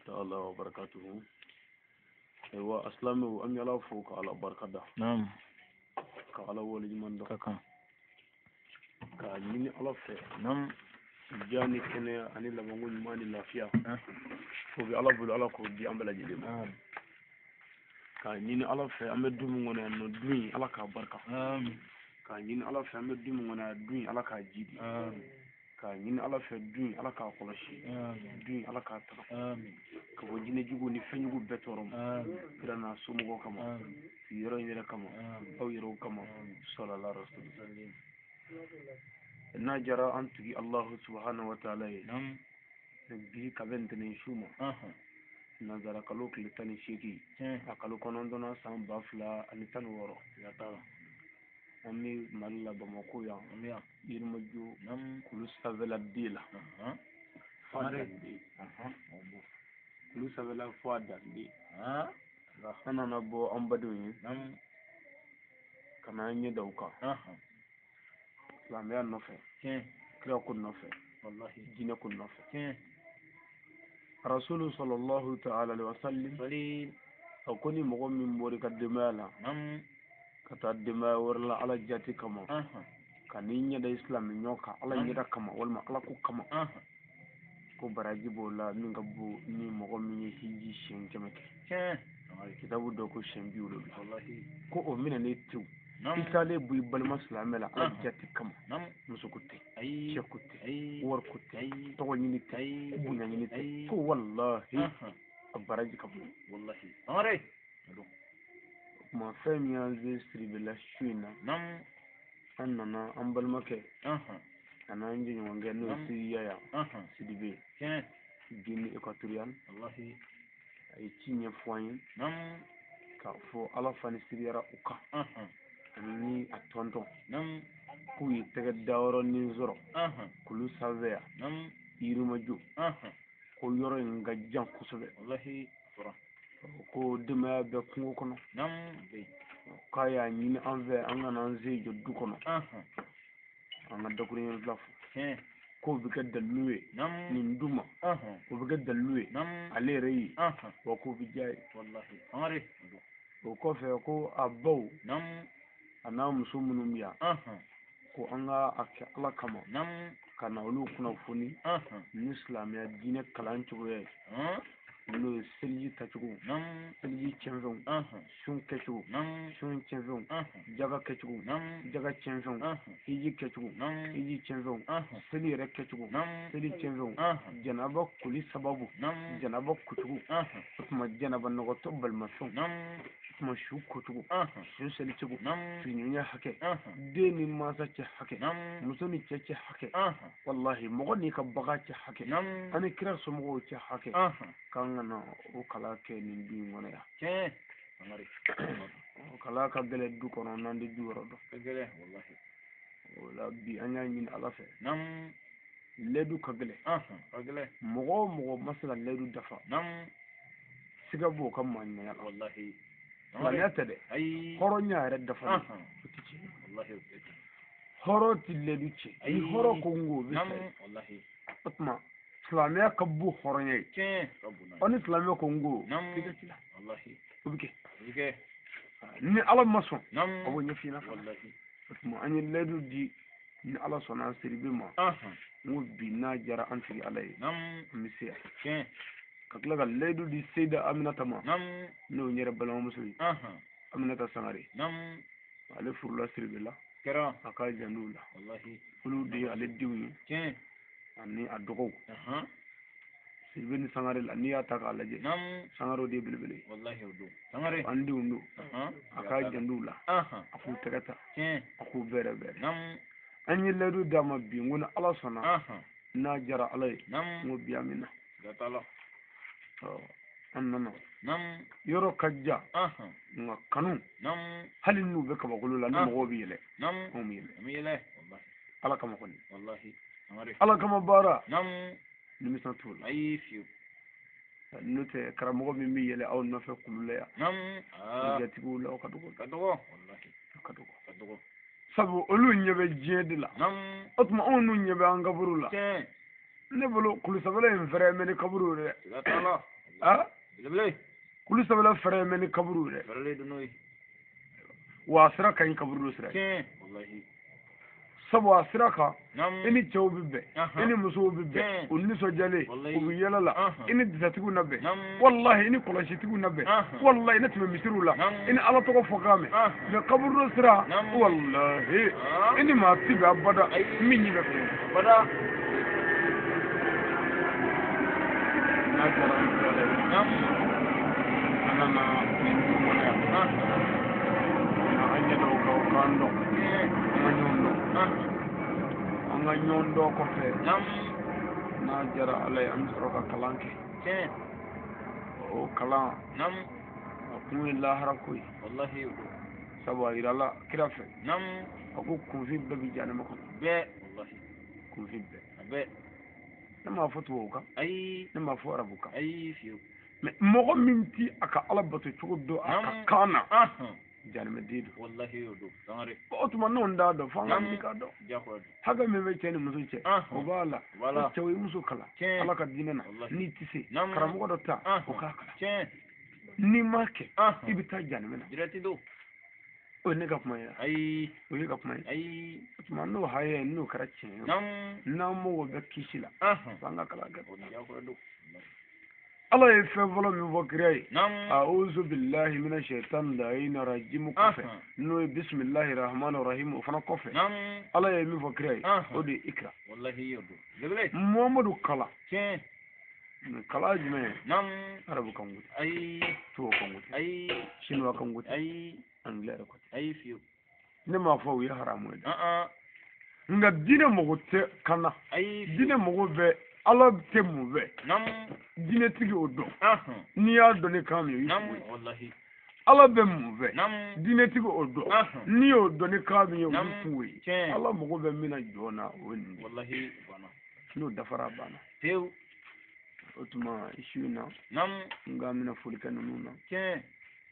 Ta'ala wa barakatuhu. Ayiwa, asilamɛw, an bɛ Ala fo ka Ala barika da. Ka Ala waleɲuman dɔn. Ka kan. K'a ɲini Ala fɛ. Diya ni kɛnɛya ani labanko ɲuman ni lafiya. O bɛ Ala bolo, Ala k'o di an bɛɛ lajɛlen ma. K'a ɲini Ala fɛ, an bɛ du min kɔnɔ yan nɔ, du in, Ala k'a barika. K'a ɲini Ala fɛ, an bɛ du min kɔnɔ yan, du in, Ala k'a jidi. K'a ɲini Ala fɛ, du in, Ala k'a kɔlɔsi. Du in, Ala k'a tanga ka bɔ jinɛ jugu ni fɛn jugu bɛɛ tɔɔrɔ ma, kira n'a somɔgɔw kama, yɔrɔ in yɛrɛ kama, aw yɛrɛw kama, salala rasul. N'a jara an tigi Allahu subhanahu wa ta'ala ye, bi ka bɛn ntɛnɛn su ma, nanzara kalo tile 18, a kalo 9na, san 2016, an bɛ Mali la, Bamakɔ yan, Yirimajɔ, kulu sanfɛla den la, fo a dande, kulu sanfɛla fo a dande. An nana bɔ an badenw ye ka na an ɲɛ da u kan silamɛya nɔfɛ, kira ko nɔfɛ, jinɛ ko nɔfɛ. Rasulu sallallahu ta'ala alaihi wa sallim a ko ni mɔgɔ min bɔra i ka denbaya la ka taa denbaya wɛrɛ la Ala jati kama, ka n'i ɲɛ da silamɛ ɲɔgɔn kan Ala ɲɛda kama walima Ala ko kama, ko baraji b'o la min ka bon ni mɔgɔ min ye hiji siɲɛ 100 kɛ. Kitabu dɔ ko siɲɛ 70, ko o minɛ ne tewu i taalen bɔ i balima silamɛ la Ala jati kama, muso ko tɛ, cɛ ko tɛ, wari ko tɛ, tɔgɔ ɲini tɛ, bonya ɲini tɛ, ko walahi a baraji ka bon. Kuma fɛn min y'an se Siribela su in na, an nana an balimakɛ a n'an jɛɲɔgɔnkɛ, n'o ye Siriya Sidibe, Guinée équatoriale, a ye ci ɲɛfɔ an ye k'a fɔ Ala fani siriyara u kan ani ni a tɔntɔn k'u ye tɛgɛ dayɔrɔ nin sɔrɔ kulu sanfɛ yan, Yirimajɔ, ko yɔrɔ in ka jan kosɛbɛ, ko denbaya bɛ kungo kɔnɔ, k'a y'a ɲini an fɛ an kana an sen jɔ du kɔnɔ, an ka dakuruɲɛ fila fɔ, k'o bɛ kɛ dalilu ye nin du ma, o bɛ kɛ dalilu ye ale yɛrɛ ye, wa k'o bɛ diya ye. O kɔfɛ, ko a baw a n'a muso minnu bɛ yan, ko an ka a kɛ Ala kama ka na olu kunnafoni ni silamɛya diinɛ kalan cogoya ye, n'o ye seliji tacogo, seliji cɛnfɛnw, sun kɛcogo, sun cɛnfɛnw, jaga kɛcogo, jaga cɛnfɛnw, hiji kɛcogo, hiji cɛnfɛnw, seli yɛrɛ kɛcogo, seli cɛnfɛnw, janaba koli sababu, janaba kocogo, o tuma janaba nɔgɔtɔ balimafɛnw, o tuma su kocogo, su selicogo, sigiɲɔgɔnya hakɛ, den ni mansa cɛ hakɛ, muso ni cɛ cɛ hakɛ, walahi mɔgɔ n'i ka bagan cɛ hakɛ, ani kira somɔgɔw cɛ hakɛ, k'an ka na o kalan kɛ nin du in kɔnɔ yan. O kalan ka gɛlɛn du kɔnɔ n'an tɛ du yɔrɔ dɔn. O la bi an y'a ɲini Ala fɛ, lɛdu ka gɛlɛn, mɔgɔ o mɔgɔ ma se ka lɛdu dafa, siga b'o ka maa ɲumanya la. Silamɛya tɛ dɛ, hɔrɔnya yɛrɛ dafa o tɛ tiɲɛ, hɔrɔn tɛ lɛdu tiɲɛ, ni hɔrɔn ko n ko o bɛ sa. O tuma silamɛya ka bon hɔrɔnya ye, ɔ ni silamɛya ko n ko k'i ka ci la, o bɛ kɛ. Ni Ala ma sɔn, a b'o ɲɛf'i ɲɛna. O tuma an ye lɛdu di ni Ala sɔnna Siribe ma, n ko bi n'a jara an tigi Ala ye, an bɛ se yan ka tila ka lɛdu di Seyida Aminata ma, n'o ye n yɛrɛ balimamuso ye, Aminata Sangare, ale furula Siribe la, a ka janto la, olu de ye ale denw ye ani a dɔgɔw. Siribe ni Sangare la, n'i y'a ta k'a lajɛ, Sangarew de ye belebele ye, an denw don, a ka janto la, a k'u tɛgɛ ta, a k'u bɛrɛ bɛrɛ. An ye lɛdu d'a ma bi, n ko ni Ala sɔnna, n'a jara Ala ye, n ko bi an bɛ na. An nana yɔrɔ ka jan, nka kanu hali n'u bɛ kabakolo la, ni mɔgɔw bɛ yɛlɛ, anw bɛ yɛlɛ Ala kama kɔni, Ala kama baara nimisa t'o la. N'o tɛ karamɔgɔ min bɛ yɛlɛ aw nɔfɛ kulu la yan, jatigiw la, o ka dɔgɔ, ka dɔgɔ, sabu olu ɲɛ bɛ diɲɛ de la. O tuma anw n'u ɲɛ bɛ an kaburu la. Ne bolo kulu sanfɛla in fɛrɛ mɛ ni kaburu ye dɛ. Ah, kulu sanfɛla fɛrɛ mɛ ni kaburu yɛrɛ. Wa a sira ka ɲi kaburu sira ye. Sabu a sira kan i ni cɛw bɛ bɛn, i ni musow bɛ bɛn, u nisɔndiyalen, u bɛ yɛlɛ la, i ni disatigiw na bɛn, walahi i ni kɔlɔsitigiw na bɛn, walahi i ni tɛmɛ misiriw la, i ni ala tɔgɔ fɔ kan mɛn. Mɛ kaburu sira, walahi i ni maa ti bɛn abada min ɲi bɛ fɛ. N'a kɛra an fɛ an nana nin du kɔnɔ yan, an ɲɛ dɔw kan, k'an dɔn, an ka ɲɔgɔn dɔn, an ka ɲɔgɔn dɔn kɔfɛ, n'a diyara Ala ye, an bɛ sɔrɔ ka kalan kɛ. O kalan a kun ye lahara ko ye. Sabu a yirala kira fɛ, a ko kunfin bɛɛ bɛ jahanama kɔnɔ. Kunfin bɛɛ. Ne m'a fɔ tubabu kan, ne m'a fɔ arabu kan, mɛ mɔgɔ min ti a ka Ala bato cogo dɔn a ka kan na, jahanamɛden don. O tuma n'o t'a dɔn, f'an ka ɲini k'a dɔn. Hakɛ min bɛ cɛ ni muso cɛ, o b'a la. Cɛw ye muso kalan Ala ka diinɛ na, n'i tɛ se, karamɔgɔ dɔ ta o k'a kalan. N'i m'a kɛ, i bɛ taa jahanamɛ na. O ye ne ka kuma ye, o ye ka kuma ye. O tuma n'o haya n'o kɛra tiɲɛ ye, n'an mago bɛ kisi la, f'an ka kalan kɛ. Ala ye fɛn fɔlɔ min fɔ kira ye, a'udhu billahi mina shaitan la'in rajim kɔfɛ, n'o ye bisimilahi rahman rahim, o fana kɔfɛ, Ala ye min fɔ kira ye, o de ye ikra. Muhamadu kalan. Kalan jumɛn ye? Arabu kan ko tɛ, tubabu kan ko tɛ, sinuwa kan ko tɛ, angilɛ yɛrɛ ko tɛ. Ne m'a fɔ o ye haramu ye dɛ, nka diinɛ mago tɛ kan na. Diinɛ mago bɛ Ala tɛ mun fɛ, diinɛtigi o dɔn. N'i y'a dɔn ni kan min ye, o y'i kungo ye. Ala bɛ mun fɛ, diinɛtigi o dɔn. N'i y'o dɔn ni kan min ye, o y'i kungo ye. Ala mago bɛ min na jɔn na, o ye nin de ye. N'o dafara, a banna. O tuma su in na, n k'an bɛna foli kɛ ninnu na.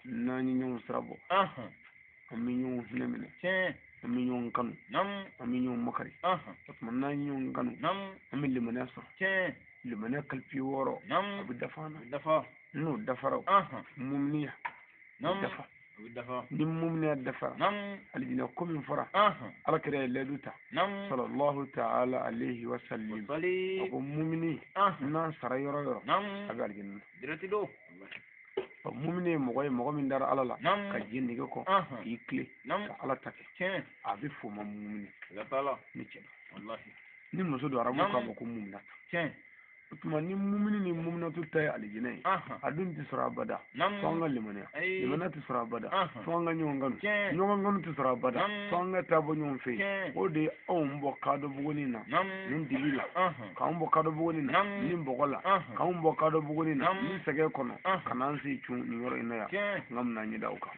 N'an ye ɲɔgɔn sira bɔ, an bɛ ɲɔgɔn hinɛ minɛ, an bɛ ɲɔgɔn kanu, an bɛ ɲɔgɔn makari. O tuma n'an ye ɲɔgɔn kanu, an bɛ limaniya sɔrɔ. Limaniya kalifi 6, a bɛ dafa an na. N'o dafara, muminiya bɛ dafa. Ni muminiya dafara, alijinɛ ko min fɔra, Ala kira ye layidu ta, sallallahu ta'ala alayhi wa sallim, a ko mumini n'an sara yɔrɔ yɔrɔ, a bɛ alijinɛ na. Mumini ye mɔgɔ ye, mɔgɔ min dara Ala la, ka jɛ nege kɔ, k'i tilen ka Ala ta kɛ, a bɛ f'o ma mumini. Ni cɛ don, ni muso don, arabu k'a ma ko muminata. O tuma ni mumini ni muminatu ta ye alijinɛ ye, a dun tɛ sɔrɔ abada fo an ka limaniya. Limaniya tɛ sɔrɔ abada fo an ka ɲɔgɔn kanu. Ɲɔgɔn kanu tɛ sɔrɔ abada fo an ka taa bɔ ɲɔgɔn fɛ yen. O de ye anw bɔ kadɔbuguni na nin dibi la, k'anw bɔ kadɔbuguni na nin bɔgɔ la, k'anw bɔ kadɔbuguni na nin sɛgɛn kɔnɔ, ka n'an se cun nin yɔrɔ in na yan. N ka minɛn ɲɛ da o kan.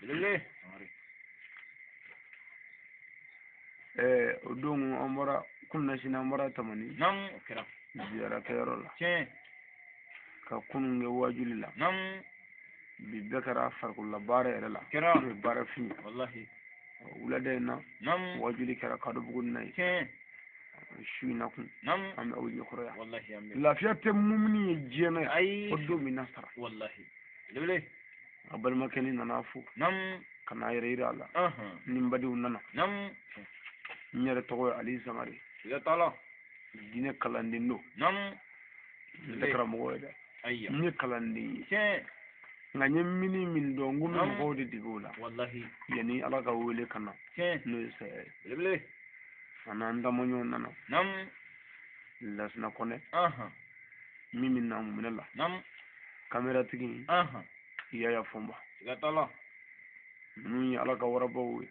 O don an bɔra kunasini, an bɔra Tamani ziyara kɛyɔrɔ la, ka kunun kɛ wajuli la. Bi bɛɛ kɛra farikolola baara yɛrɛ la, n'o ye baara fin ye. Wulada in na, wajuli kɛra kadɔbuguni na ye. Su in na kun, an bɛ aw ɲɛkɔrɔ yan. Lafiya tɛ mumini ye diɲɛ na yan, fo don min na sara. A balimakɛni nana fo ka n'a yɛrɛ yira a la. Ni n badenw nana, n yɛrɛ tɔgɔ ye Ali Sangare, diinɛ kalanden don. N tɛ karamɔgɔ ye dɛ, n ye kalanden ye, nka n ye mini min dɔn, n ko n bɛ mɔgɔw de dege o la yanni Ala ka wele ka na, n'o ye saya ye. A n'an taamaɲɔgɔn nana, Lasina Kɔnɛ min bɛ na minɛ la, kameratigi Yaya Fɔnba. Ninnu ye Ala ka warabaw ye,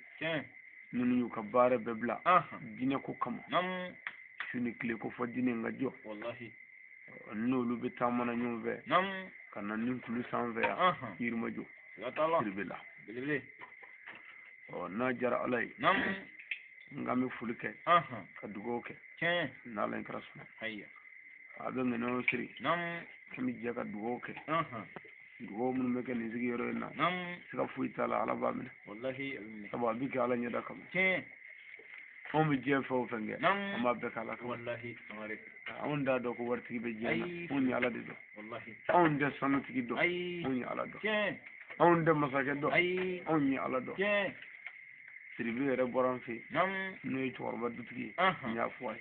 ninnu y'u ka baara bɛɛ bila diinɛ ko kama, su ni tile ko fɔ diinɛ in ka jɔ. N'olu bɛ taama na ɲɔgɔn fɛ ka na nin kulu sanfɛ yan, Yirimajɔ Siribe la. N'a diyara Ala ye, n k'an bɛ foli kɛ ka dugawu kɛ n'Ala in kɛra sɔnna. A bɛ ŋɛnɛw siri, an bɛ jɛ ka dugawu kɛ. Dugawu minnu bɛ kɛ nin sigiyɔrɔ in na, siga foyi t'a la, Ala b'a minɛ. Sabu a bɛ kɛ Ala ɲɛda kama. Anw bɛ diɲɛ fɛn o fɛn kɛ, an b'a bɛɛ k'Ala kama. Anw t'a dɔn ko waritigi bɛ diɲɛ na, anw ye Ala de dɔn. Anw tɛ sanutigi dɔn, anw ye Ala dɔn. Anw tɛ masakɛ dɔn, anw ye Ala dɔn. Sidibe yɛrɛ bɔra an fɛ yen, n'o ye cɛkɔrɔba dutigi ye, n y'a fɔ a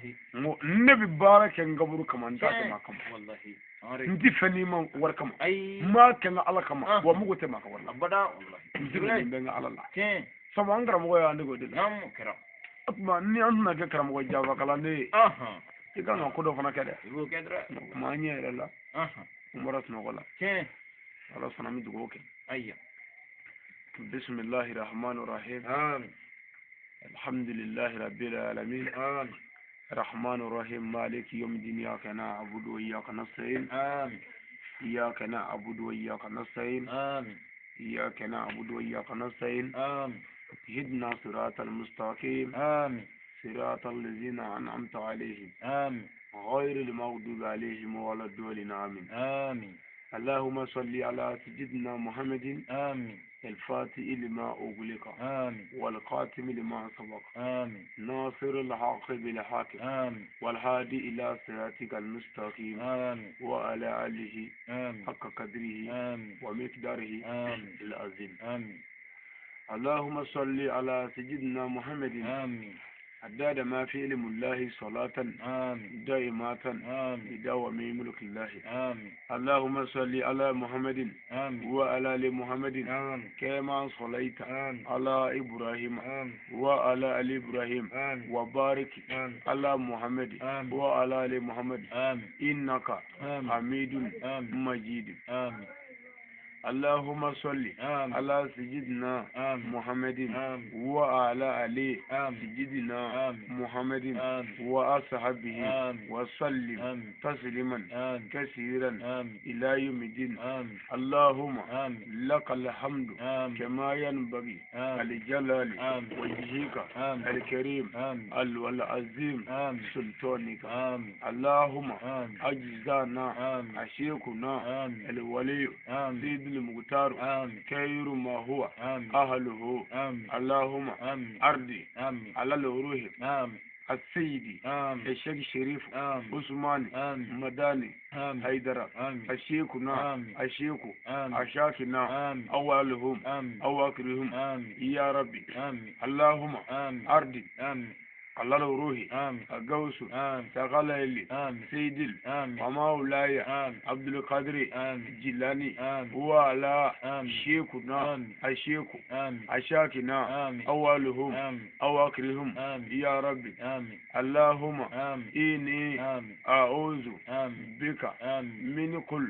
ye, n ko ne bɛ baara kɛ n kaburu kama, n t'a kɛ maa kama, n tɛ fɛn d'i ma wari kama, n b'a kɛ n ka Ala kama, wa n mago tɛ maa ka wari la, n sirilen bɛ n ka Ala la. Sabu an karamɔgɔ y'an dege o de la. O tuma ni an tɛna kɛ karamɔgɔ janfa kalanden ye, i kan ka ko dɔ fana kɛ dɛ. O tuma an ɲɛ yɛrɛ la, n bɔra sunɔgɔ la, Ala sɔnna, an bɛ dugawu kɛ. بسم الله الرحمن الرحيم. آمين. الحمد لله رب العالمين. آمين. الرحمن الرحيم مالك يوم الدين إياك نعبد وإياك نستعين. آمين. إياك نعبد وإياك نستعين. آمين. إياك نعبد وإياك نستعين. آمين. اهدنا صراط المستقيم. آمين. صراط الذين أنعمت عليهم. آمين. غير المغضوب عليهم ولا الضالين. آمين. آمين. اللهم صل على سيدنا محمد. آمين. الفاتح لما أغلق. آمين. والقاتم لما سبق. آمين. ناصر الحق بالحق. آمين. والهادي إلى صراطك المستقيم. آمين. وعلى آله. آمين. حق قدره. آمين. ومقداره. آمين. العظيم. آمين. اللهم صل على سيدنا محمد. آمين. عداد ما في علم الله صلاة. آمين. دائمة. آمين. بدوام ملك الله. آمين. اللهم صل على محمد. آمين. وعلى آل محمد. آمين. كما صليت. آمين. على إبراهيم. آمين. وعلى آل إبراهيم. آمين. وبارك. آمين. على محمد. آمين. وعلى آل محمد. آمين. إنك آمين. حميد آمين. مجيد. آمين. اللهم صل على سيدنا محمد وعلى آل سيدنا محمد وأصحابه وسلم تسليما كثيرا إلى يوم الدين. اللهم لك الحمد كما ينبغي لجلال وجهك الكريم والعظيم سلطانك. اللهم أجزانا أشيخنا الولي سيد المختار خير ما هو أهله. اللهم أرضي على الروح السيدي الشيخ الشريف عثمان مداني حيدر الشيخنا الشيخ عشاكنا أولهم أواخرهم يا ربي. اللهم أرضي على الروح الغوث ثقليل سيد ومولاي عبد القادر جيلاني وعلى شيخنا الشيخ عشاكنا أولهم أواخرهم يا ربي. اللهم إني أعوذ بك من كل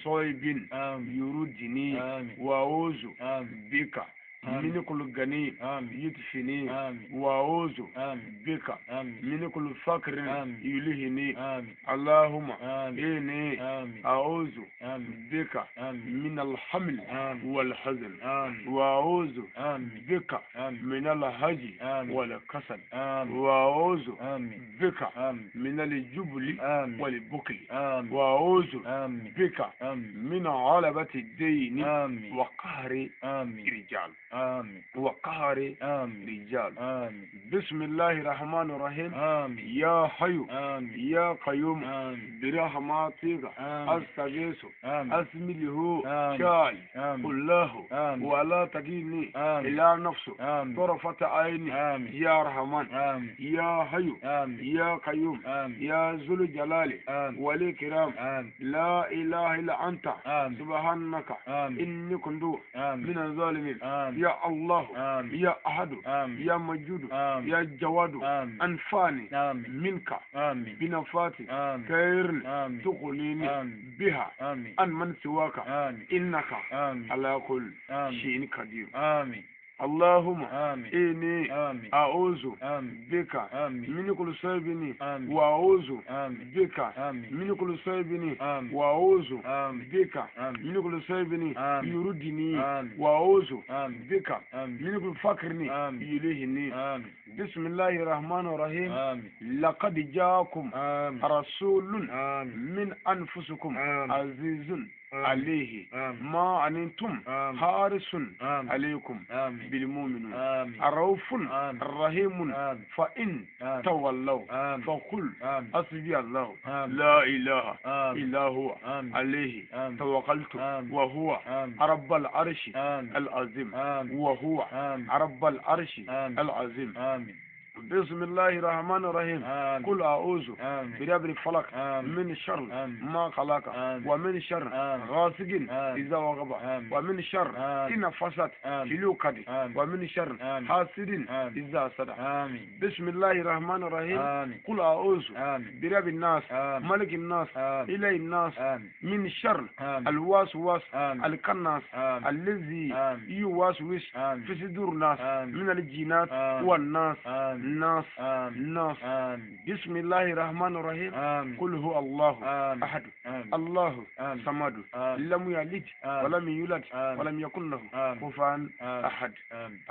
صيب يردني وأعوذ بك من كل غني يدفني وأعوذ بك من كل فقر يلهني. اللهم إني أعوذ بك من الحمل والحزن وأعوذ بك من الهج والكسل وأعوذ بك من الجبل والبخل وأعوذ بك من غلبة الدين وقهر الرجال وقهر رجال. بسم الله الرحمن الرحيم. يا حي يا قيوم برحمتك أستغيث أسمله شاي الله ولا تكلني إلى نفسه طرفة عيني يا رحمن يا حي يا قيوم يا ذو الجلال والإكرام لا إله إلا أنت سبحانك إني كنت من الظالمين. يا الله يا أحد يا مجود يا جواد أنفاني منك بنفاتي خير تغنيني بها عن من سواك إنك على كل شيء قدير. اللهم إني أعوذ بك من كل صيب وأعوذ بك من كل صيب وأعوذ بك من كل صيب يردني وأعوذ بك من كل فقر يلهني. بسم الله الرحمن الرحيم. لقد جاءكم رسول من أنفسكم عزيز عليه ما عنتم حارس عليكم بالمؤمنون رؤوف رحيم فإن تولوا فقل حسبي الله لا إله إلا هو عليه توكلت وهو رب العرش العظيم وهو رب العرش العظيم. بسم الله الرحمن الرحيم. قل أعوذ برب الفلق من شر ما خلق ومن شر غاسق إذا وقب ومن شر النفاثات في العقد ومن شر حاسد إذا حسد. بسم الله الرحمن الرحيم. قل أعوذ برب الناس ملك الناس إله الناس من شر الوسواس الخناس الذي يوسوس في صدور الناس من الجنات والناس ناس ناس. بسم الله الرحمن الرحيم. قل هو الله أحد الله صمد لم يلد ولم يولد ولم يكن له كفوا أحد.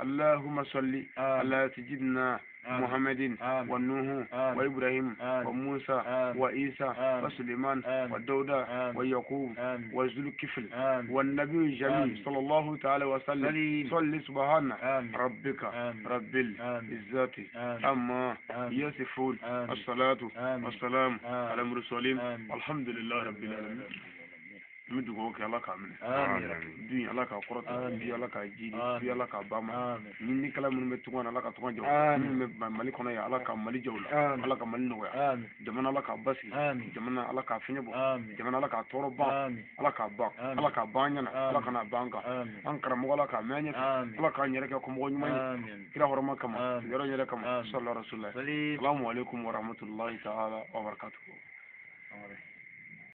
اللهم صل على سيدنا محمد ونوح وإبراهيم وموسى وعيسى وسليمان وداود ويعقوب وذو الكفل والنبي الجميع صلى الله تعالى وسلم. صل سبحان ربك رب العزة عما يصفون. الصلاة والسلام على المرسلين والحمد لله رب العالمين. N bɛ dugawu kɛ Ala k'a minɛ, du Ala k'a kɔrɔta, bi Ala k'a jidi, bi Ala k'a ba ma. Ɲininikɛla minnu bɛ tunga na, Ala ka tunga jɔ, minnu bɛ Mali kɔnɔ yan, Ala ka Mali jɔ u la, Ala ka Mali nɔgɔya, jamana Ala k'a basigi, jamana Ala k'a fiɲɛ bɔ, jamana Ala k'a tɔɔrɔ ban, Ala k'a ban, Ala k'a ban ɲɛna, Ala kana ban kan, an karamɔgɔ Ala k'a mɛn ɲɛfɛ, Ala k'an yɛrɛ kɛ kɔmɔgɔ ɲuman ye, kira hɔrɔma kama, yɔrɔ yɛrɛ kama, sallallahu alaihi wa sallam. Salamu alaikum wa rahmatullahi ta'ala wa barakatuhu.